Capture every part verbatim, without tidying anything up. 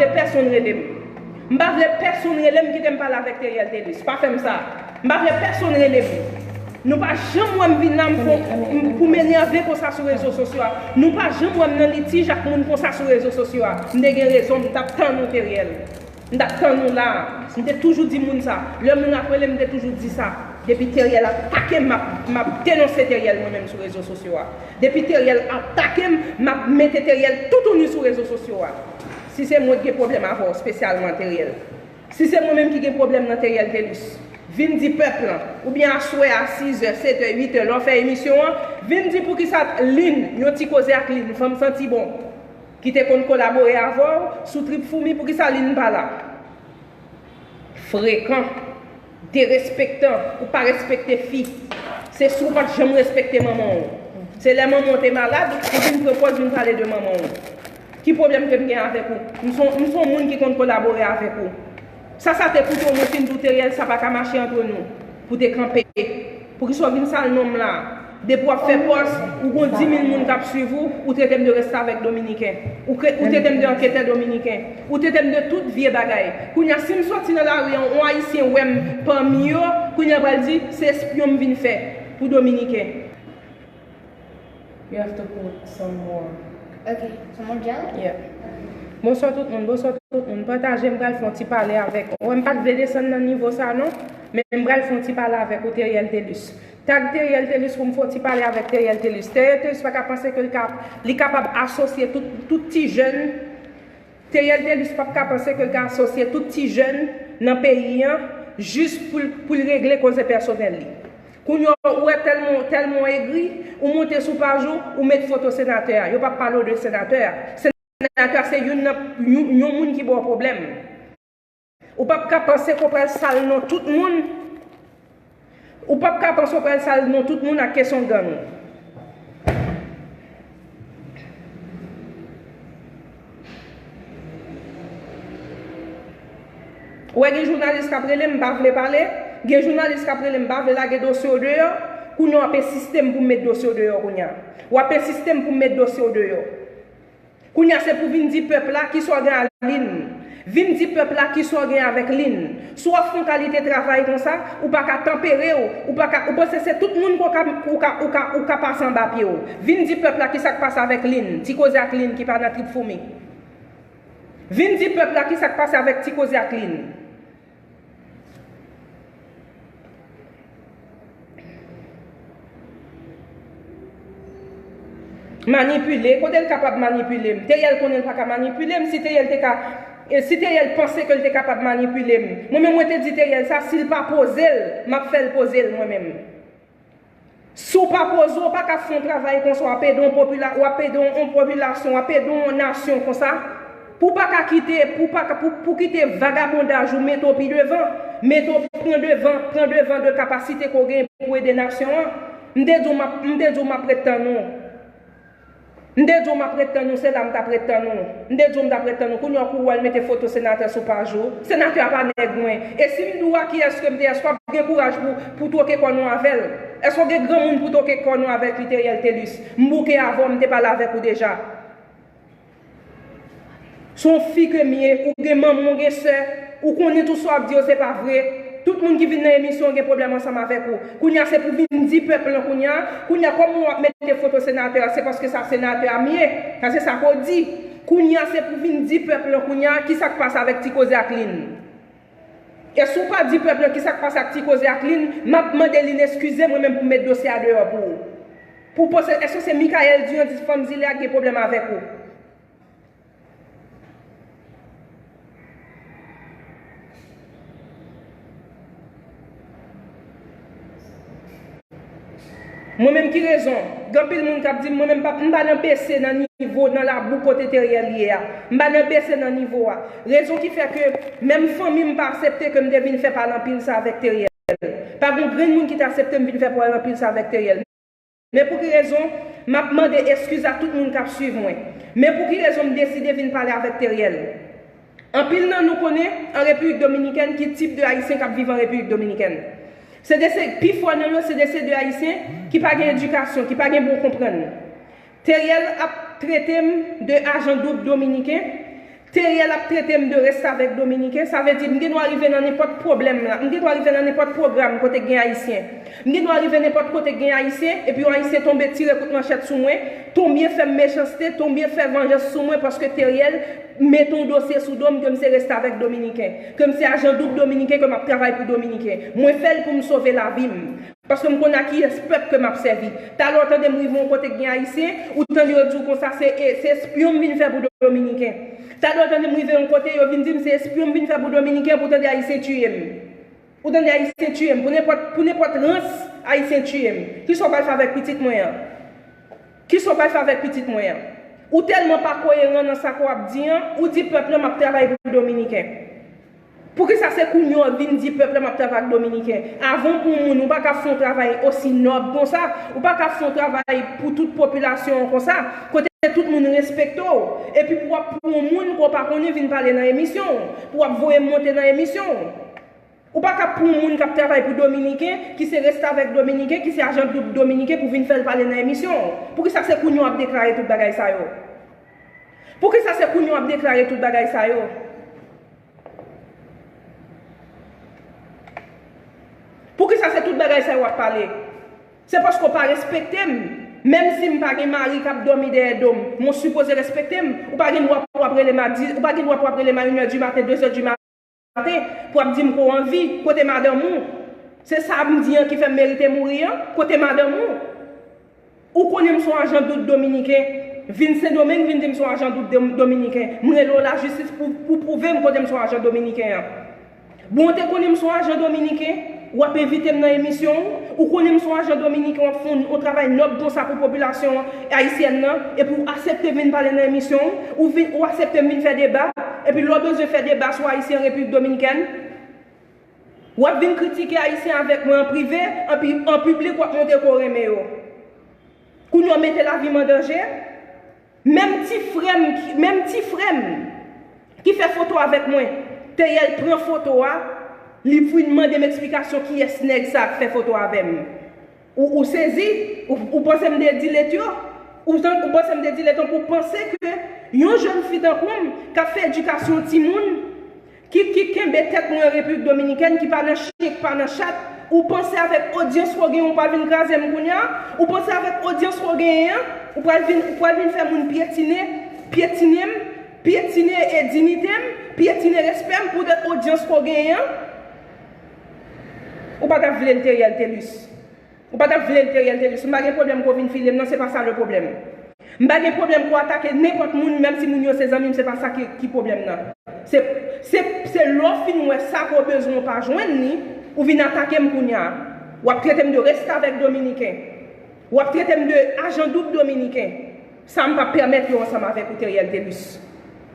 vle pèsonn rele m. M pa vle pèsonn rele m, kite m pale avèk Teriel Thelus. Pa fè m sa. M pa vle pèsonn rele m. Nou pa janm wè m vin la m fè, m, pou m enève konsa sou rezo sosyo a. Nou pa janm wè m nan litij ak moun konsa sou rezo sosyo a. M te gen rezon, m t ap tann ou, Teriel. M t ap tann ou la. M te toujou di moun sa. Lè moun ap rele m, m te toujou di sa. Depi Teriel atake m, m ap, m ap denonse Teriel mwen menm sou rezo sosyo a. Depi Teriel atake m, m ap mete Teriel toutouni sou rezo sosyo a. Si se mwen ki gen pwoblèm avè w espesyalman, Teriel. Si se mwen menm ki gen pwoblèm nan, Teriel Thelus, vin di pèp lan, oubyen aswè a sizè, setè, uitè, lè w fè emisyon an, vin di poukisa Lynn, yon ti koze ak Lynn, fanm santi bon, ki te konn kolabore avè w sou Trip Foumi, poukisa Lynn pa la? Frekan, derespektan, ou pa respekte fi. Se si w pa t janm respekte manman w. Se lè manman w te malad, ou vin pran pòz vin pale de manman w. Ki pwoblèm ke m gen avèk ou? M se yon, m se yon moun ki konn kolabore avèk ou. Sa, sa te pou te mwen fin di w, Teriel, sa pa ka mache antre nou. Pou te kanpe. Poukisa w vin sal non m la? Depi w ap fè pòs, ou gon dis mil moun k ap swiv ou, ou trete m de restavèk dominiken. Ou, kre, ou trete m de anketè dominiken. Ou trete m de tout vye bagay. Kounye a, si m sòti nan lari an, yon Ayisyen wè m pami yo, kounye a pral di, se espyon m vin fè pou dominiken. You have to put some more. Okay, some more gel? Yeah. Bonswa tout moun, bonswa tout moun. Pataje, m pral fè yon ti pale avèk. Wè, m pa t vle desann nan nivo sa non, men m pral fè yon ti pale avèk ou, Teriel Thelus. Tag Teriel Thelus pou m fè yon ti pale avèk Teriel Thelus. Teriel Thelus pa ka panse ke l ka, li kapab asosye tout, tout ti jèn. Teriel Thelus p ap ka panse ke l ka asosye tout ti jèn nan peyi an jis pou l, pou l regle koze pèsonèl li. Kounye a, ou wè tèlman, tèlman w egri, ou monte sou paj ou, ou met foto senatè a. Yo p ap pale w de senatè a. Senatè a se youn nan, yon, yon moun ki ba w pwoblèm. Ou p ap ka panse ke w pral sal non tout moun. Ou p ap ka panse w pral sal non tout moun ak kesyon gang. Ou wè gen jounalis k ap rele m, m pa vle pale. Gen jounalis k ap rele m, m pa vle lage dosye w deyò. Kounye a w ap ensiste m pou m met dosye w deyò kounye a. W ap ensiste m pou m met dosye w deyò. Kounye a se pou vin di pèp la kisa w gen a Lynn. Vin di pèp la kisa w gen avèk Lynn. Si w ap fè yon kalite travay konsa, ou pa ka tanpere w, ou pa ka, ou panse se tout moun ke w ka, ou ka, ou ka, ou ka pase anba pye w. Vin di pèp la kisa k pase avèk Lynn, ti koze ak Lynn ki pa nan Trip Foumi. Vin di pèp la kisa k pase avèk ti koze ak Lynn. Manipile, kote l kapab manipile m? Teriel konnen l pa ka manipile m. Si Teriel te ka, e si Teriel panse ke l te kapab manipile m, mwen menm mwen te di Teriel sa, si l pa poze l, m ap fè l poze l mwen menm. Si w pa poze w, w pa ka fè yon travay konsa, w ap ede yon popila-, w ap ede yon, yon popilasyon, w ap ede yon nasyon konsa. Pou w pa ka kite, pou w pa ka, pou, pou kite vagabondaj ou mete w pi devan, mete w pran devan, pran devan de kapasite ke w genyen pou w ede nasyon an. M te di w m ap, m te di w m ap ret tann ou. M te di w m ap ret tann ou, se la m t ap ret tann ou. M te di w m t ap ret tann ou. Kounye a kou w al mete foto senatè sou paj ou. Senatè a pa nèg mwen. E si m di w a kiyès ke m te, èske w ap gen kouraj pou, pou twoke kò nou avè l? Èske w gen granmoun pou twoke kò nou avèk li, Teriel Thelus? M bouke avè w, m te pale avèk ou deja. Se yon fi ke m ye, ou gen manman, ou gen sè, ou konnen tout sa w ap di yo se pa vre. Tout moun ki vin nan emisyon an gen pwoblèm ansanm avèk ou. Kounye a se pou vin di pèp lan kounye a, kounye a kòman w ap mete foto senatè a, se paske sa senatè a m ye. Sa se sa ke w di. Kounye a se pou vin di pèp lan kounye a, kisa k pase avèk ti koze ak Lynn. E si w pa di pèp lan kisa k pase ak ti koze ak Lynn, m ap mande Lynn eskize mwen menm pou m met dosye a deyò pou ou. Pou w panse, èske se Michael Durandis fanm zile a ki gen pwoblèm avèk ou? Mwen menm ki rezon? Gen anpil moun k ap di m, mwen menm pa, m pa nan bese nan nivo, nan labou kote Teriel ye a. M pa nan bese nan nivo a. Rezon ki fè ke menm fanmi m pa aksepte ke m te vin fè pale anpil sa avèk Teriel. Pa gen grenn moun ki te aksepte m vin fè pale anpil sa avèk Teriel. Men pou ki rezon m ap mande eskiz a tout moun k ap swiv mwen? Men pou ki rezon m deside vin pale avèk Teriel? Anpil nan nou konnen an Repiblik Dominikèn ki tip de Ayisyen k ap viv an Repiblik Dominikèn. Se de se, pifò nan yo se de, se de Ayisyen ki pa gen edikasyon, ki pa gen bon konprann. Teriel ap trete m de ajan doub dominiken, Teriel ap trete m de restavèk dominiken, sa vle di m gen dwa rive nan nenpòt pwoblèm la, m gen dwa rive nan nenpòt pwogram kote k gen ayisyen. M gen dwa rive nenpòt kote k gen ayisyen, epi yon ayisyen tonbe tire kout manchèt sou mwen, tonbe fè m mechanste, tonbe fè vanjans sou mwen paske Teriel mete yon dosye sou do m ke m se restavèk dominiken, ke m se ajan doub dominiken, ke m ap travay pou dominiken. Mwen fè l pou m sove lavi m. Paske m konn a kiyès pèp ke m ap sèvi. Talè w tande m rive yon kote k gen ayisyen, ou tande yo di w konsa se, e, se espyon m vin fè pou dominiken. Talè w tande m rive yon kote, yo vin di m se espyon m vin fè pou dominiken, pou tande ayisyen tiye m. Ou tande ayisyen tiye m. Pou nenpòt, pou nenpòt rans, ayisyen tiye m. Kisa w pral fè avèk pitit mwen an? Kisa w pral fè avèk pitit mwen an? Ou tèlman pa koyeran nan sa ke w ap di an, ou di pèp lan m ap travay pou dominiken. Poukisa se kounye a w vin di pèp la m ap travay ak dominiken? Avan pou yon moun, ou pa ka fè yon travay osi nòb konsa, ou pa ka fè yon travay pou tout popilasyon an konsa, kote tout moun respekte w, epi pou w ap pou yon moun ke w pa konnen vin pale nan emisyon w, pou w ap voye m monte nan emisyon w. Ou pa ka pou yon moun k ap travay pou dominiken, ki se restavèk dominiken, ki se ajan doub dominiken pou vin fè l pale nan emisyon w. Poukisa se kounye a w ap deklare tout bagay sa yo? Poukisa se kounye a w ap deklare tout bagay sa yo? Poukisa se tout bagay sa yo w ap pale? Se paske w pa respekte m. Menm si m pa gen mari k ap dòmi dèyè do m, men w sipoze respekte m. Ou pa gen dwa pou w ap rele m a dis, ou pa gen dwa pou w ap rele m a inè di maten, dezè di maten, pou w ap di m ke w anvi. Kote madanm ou? Se sa m di an ki fè m merite mouri an? Kote madanm ou? Ou konnen m se yon ajan doub dominiken, vin Sendomeng vin di m se yon ajan doub dom- dominiken. M rele w lajistis pou, pou pwouve m kote m se yon ajan dominiken an. Bon, w te konnen m se yon ajan dominiken, w ap envite m nan emisyon w. Ou konnen m se yon ajan dominiken, w ap fè yon, yon travay nòb konsa pou popilasyon ayisyèn nan, epi w aksepte vin pale nan emisyon w. Ou vin, ou aksepte m vin fè deba, epi lè w bezwen fè deba sou ayisyen an Repiblik Dominikèn, w ap vin kritike ayisyen avèk mwen an prive, anpi an piblik w ap montre ke w renmen yo. Kounye a w mete lavi m an danje. Menm ti frè m, menm ti frè m ki fè foto avèk mwen, Teriel pran foto a, li vin mande m eksplikasyon kiyès nèg sa k fè foto avè m. Ou, ou sezi? Ou, ou panse m de dilet yo? Ou, tan- ou panse m de dilet yo pou w panse ke yon jèn fi tankou m k ap fè edikasyon timoun, ki, ki kenbe tèt mwen an Repiblik Dominikèn, ki pa nan chen, ki pa nan chat, ou panse avèk odyans ke w genyen, ou pral vin kraze m kounye a? Ou panse avèk odyans ke w genyen an, ou pral vin, ou pral vin fè moun pyetine, pyetine m, pyetine e diyite m, pyetine respè m pou de odyans ke w genyen an? Ou pa t ap vle l, Teriel Telus. Ou pa t ap vle l, Teriel Telus. M pa gen pwoblèm ke w vin file m, non, se pa sa le pwoblèm. M pa gen pwoblèm ke w atake nenpòt moun, menm si moun yo se zanmi m, se pa sa ki, ki pwoblèm nan. Se, se, se lè w fin wè sa ke w bezwen w pa jwenn li, ou vin atake m kounye a. W ap trete m de restavèk dominiken. W ap trete m de ajan doub dominiken. Sa m p ap pèmèt yo ansanm avèk ou, Teriel Telus.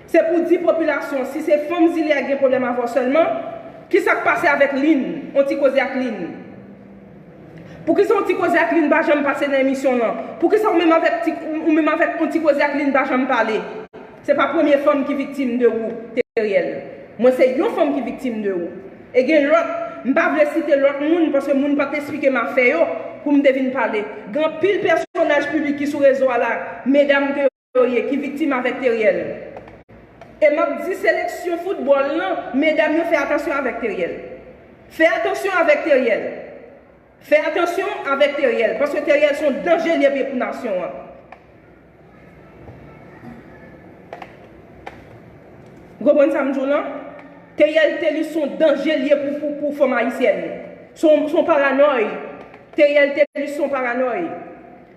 Se pou di popilasyon, si se fanm zile a ki gen pwoblèm avè w sèlman, ki sa k pase avèk Lin, on ti koze ak Lin? Poukisa on ti koze ak Lin pa janm pase nan emisyon w lan? Poukisa ou menm avèk ti, ou menm avèk on ti koze ak Lin pa janm pale? Se pa premye fanm ki viktim de ou, Teriel. Mwen se yon fanm ki viktim de ou. E gen lòt, m pa vle site lòt moun, paske moun pa t esplike m afè yo pou m te vin pale. Gen anpil pèsonaj piblik ki sou rezo a la, medam ke yo ye, ki viktim avèk Teriel. E m ap di seleksyon foutbòl lan, medam yo, fè atansyon avèk Teriel. Fè atansyon avèk Teriel. Fè atansyon avèk Teriel, paske Teriel se yon danje li ye pou nasyon an. Ou konprann sa m di w lan? Teriel Telus se yon danje li ye pou, pou, pou fanm ayisyèn. Se yon, se yon paranòy. Teriel Telus se yon paranòy.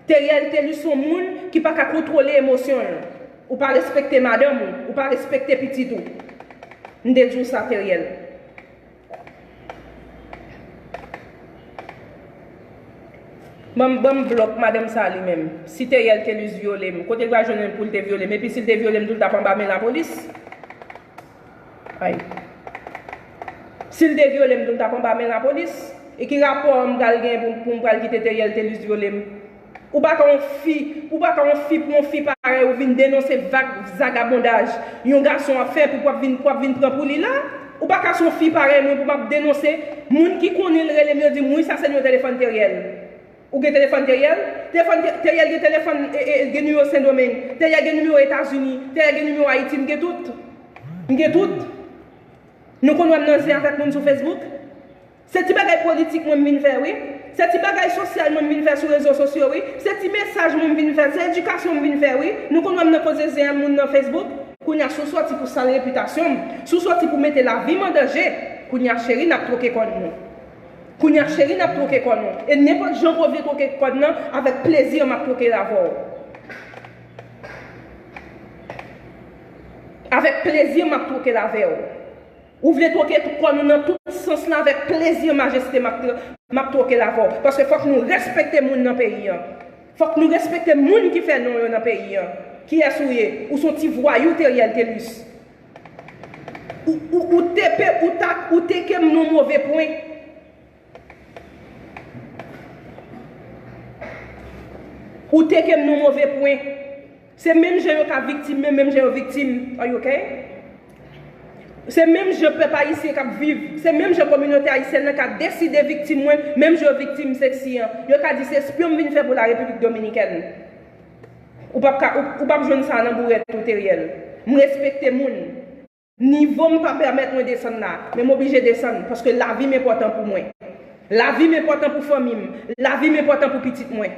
Teriel Telus se yon moun ki pa ka kontwole emosyon l. Ou pa respekte madanm ou, ou pa respekte pitit ou. M te di w sa, Teriel. Ban m, ban m blòk madanm sa li menm. Si Teriel Telus vyole m, kote l pral jwenn pou l te vyole m? Epi si l te vyole m tou, l t ap anba men lapolis? Ay. Si l te vyole m tou, l t ap anba men lapolis? E ki rapò m pral gen pou, pou m pral kite Teriel Telus vyole m? Ou pa ka yon fi, ou pa ka yon fi pou yon fi parèy ou vin denonse vag, vagabondaj yon gason ap fè pou w ap vin, pou w ap vin pran pou li la? Ou pa ka se yon fi parèy mwen pou m ap denonse moun ki konnen l rele m, yo di m, wi, sa se nimewo telefòn Teriel. Ou gen telefòn Teriel? Telefòn Te- Teriel gen telefòn, e, e, gen nimewo Sendomeng. Teriel gen nimewo Etazini. Teriel gen nimewo Ayiti. M gen tout. M gen tout. Nou konn wè m nan zen avèk moun sou Facebook? Se ti bagay politik mwen m vin fè, wi. Se ti bagay sosyal mwen m vin fè sou rezo sosyo, wi. Se ti mesaj mwen m vin fè, se edikasyon m vin fè, wi. Nou konn wè m nan koze zen ak moun nan Facebook? Kounye a, si w sòti pou sal repitasyon m, si w sòti pou mete lavi m an danje, kounye a, cheri, n ap twoke kòn nou. Kounye a, cheri, n ap twoke kòn nou. E nenpòt jan ke w vle twoke kòn nan, avèk plezi, m ap twoke l avè w. Avèk plezi, m ap twoke l avè w. Ou vle twoke kò nou nan tout sans lan, avèk plezi, majeste, m ap, m ap twoke l avè w. Paske fòk nou respekte moun nan peyi an. Fòk nou respekte moun ki fè non yo nan peyi an. Kiyès ou ye? Ou se yon ti vwayou, Teriel Telus. Ou, ou, ou te pe, ou ta, ou teke m nan yon move pwen. Ou teke m nan yon move pwen. Se menm jan yo ka viktim, men menm jan yo viktim. Are you okay? Se menm jan pèp ayisyen k ap viv, se menm jan kominote ayisyèn nan ka deside viktim mwen, menm jan yo viktim Sexy an. Yo ka di se espyon m vin fè pou Larepiblik Dominikèn. Ou p ap ka, ou, ou p ap jwenn sa nan bourèt ou, Teriel. M respekte moun. Nivo m pa pèmèt mwen desann la, men m oblije desann, paske lavi m enpòtan pou mwen. Lavi m enpòtan pou fanmi m. Lavi m enpòtan pou pitit mwen.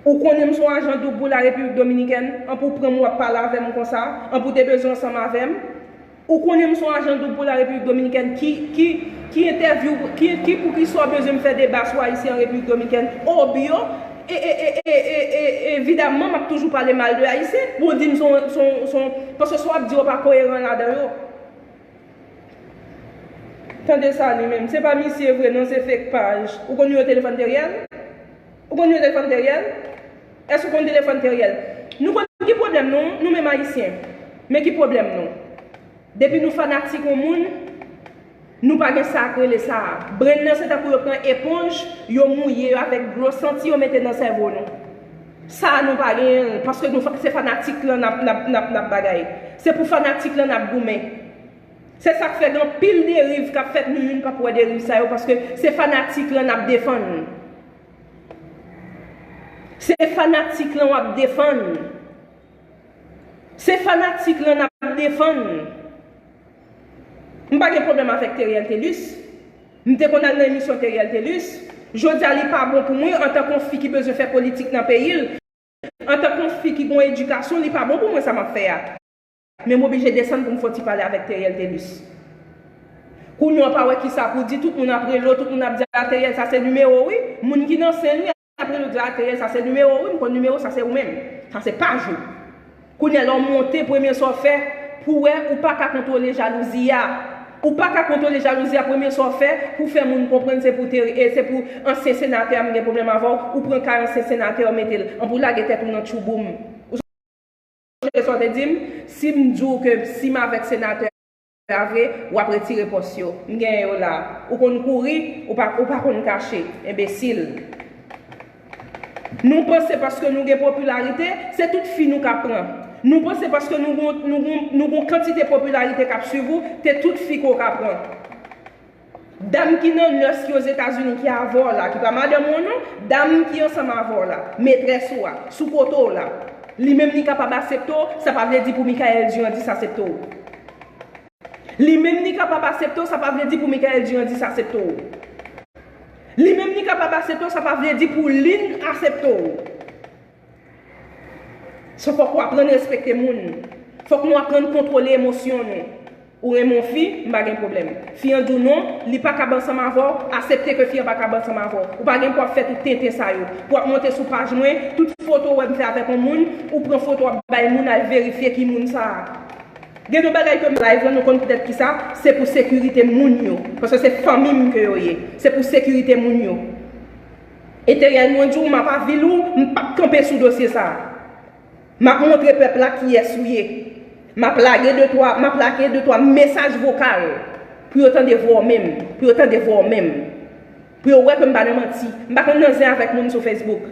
Ou konnen m se yon ajan doub pou Larepiblik Dominikèn, anpi w pran m w ap pale avè m konsa, anpi w te bezwen ansanm avè m. Ou konnen m se yon ajan doub pou Larepiblik Dominikèn, ki, ki, ki entèvyou, ki, ki poukisa w bezwen m fè deba sou Ayisyen an Repiblik Dominikèn? Obyo, e, e, evidaman, m ap toujou pale mal de Ayisyen. Bon, w di m se yon, se yon, se yon, paske sa w ap di yo pa koyeran ladan yo. Tande sa li menm. Se pa misye vre non, se fake paj. Ou konn nimewo telefòn Teriel? Ou konn nimewo telefòn Teriel? Èske ou konn telefòn Teriel? Nou konn ki pwoblèm nou, nou menm Ayisyen. Men ki pwoblèm nou. Depi nou fanatik yon moun, nou pa gen sa k rele sa a. Brenn nan se tankou yo pran eponj, yo mouye yo avèk dlo, santi yo mete nan sèvo nou. Sa a nou pa genyen l, paske nou fa-, se fanatik lan n ap, n ap, n ap, n ap bagay. Se pou fanatik lan n ap goumen. Se sa k fè gen anpil deriv k ap fèt, nou youn p ap wè deriv sa yo, paske se fanatik lan n ap defann. Se fanatik lan w ap defann. Se fanatik lan n ap defann. M pa gen pwoblèm avèk Teriel Telus. M te konn al nan emisyon Teriel Telus. Jodi a, li pa bon pou mwen antanke yon fi ki bezwen fè politik nan peyi l. Antanke yon fi ki gen yon edikasyon, li pa bon pou mwen sa m ap fè a. Men m oblije desann pou m fè yon ti pale avèk Teriel Telus. Kounye a w pa wè kisa pou di, tout moun ap rele w, tout moun ap di, "A, Teriel, sa se nimewo w, wi." Moun ki nan Sen, wi, ap rele w, di, "A, Teriel, sa se nimewo w, wi, m konn nimewo w, sa se ou menm. Sa se paj ou." Kounye a, lè w monte, premye sa w fè, pou w wè, ou pa ka kontwole jalouzi a. Ou pa ka kontwole jalouzi a, premye sa w fè, pou fè moun konprann se pou Teri-, e se pou ansyen senatè a m gen pwoblèm avè w, ou pran kay ansyen senatè, w mete l, anpi w lage tèt ou nan tchouboum. Sonje sa w te di m, si m di w ke si m avèk senatè a vre, w ap retire pòs yo. M genyen yo la. Ou konn kouri, ou pa, ou pa konn kache. Enbesil. Nou panse paske nou gen popilarite, se tout fi nou ka pran. Nou panse paske nou gon, nou gon, nou gon kantite popilarite k ap swiv ou, se tout fi ke w ka pran. Dam ki nan Nurse ki Ozetazini ki avè w la, ki pa madanm ou non, dam ki ansanm avè w la, metrès ou a, sou kote w la, li menm li kapab aksepte w, sa pa vle di pou Michaël Durandis aksepte w. Li menm li kapab aksepte w, sa pa vle di pou Michaël Durandis aksepte w. Li menm li kapab aksepte w, sa pa vle di pou Lynn aksepte w. So, fòk w aprann respekte moun. Fòk nou aprann kontwole emosyon nou. Ou renmen yon fi, m pa gen pwoblèm. Fi an di w non, li pa kab ansanm avè w, aksepte ke fi an pa kab ansanm avè w. Ou pa gen pou ap fè tout tenten sa yo. Pou ap monte sou paj mwen, tout foto w wè m fè avèk yon moun, ou pran foto w ap bay moun al verifye ki moun sa a. Gen de bagay ke m live lan, nou konn poutèt kisa, se pou sekirite moun yo. Paske se fanmi m ke yo ye. Se pou sekirite moun yo. E Teriel, mwen di w, m ap avili w, m p ap kanpe sou dosye sa a. M ap montre pèp la kiyès ou ye. M ap lage de twa, m ap lage de twa mesaj vokal pou yo tande vwa w menm, pou yo tande vwa w menm. Pou yo wè ke m pa nan manti. M pa konn nan zen avèk moun sou Facebook.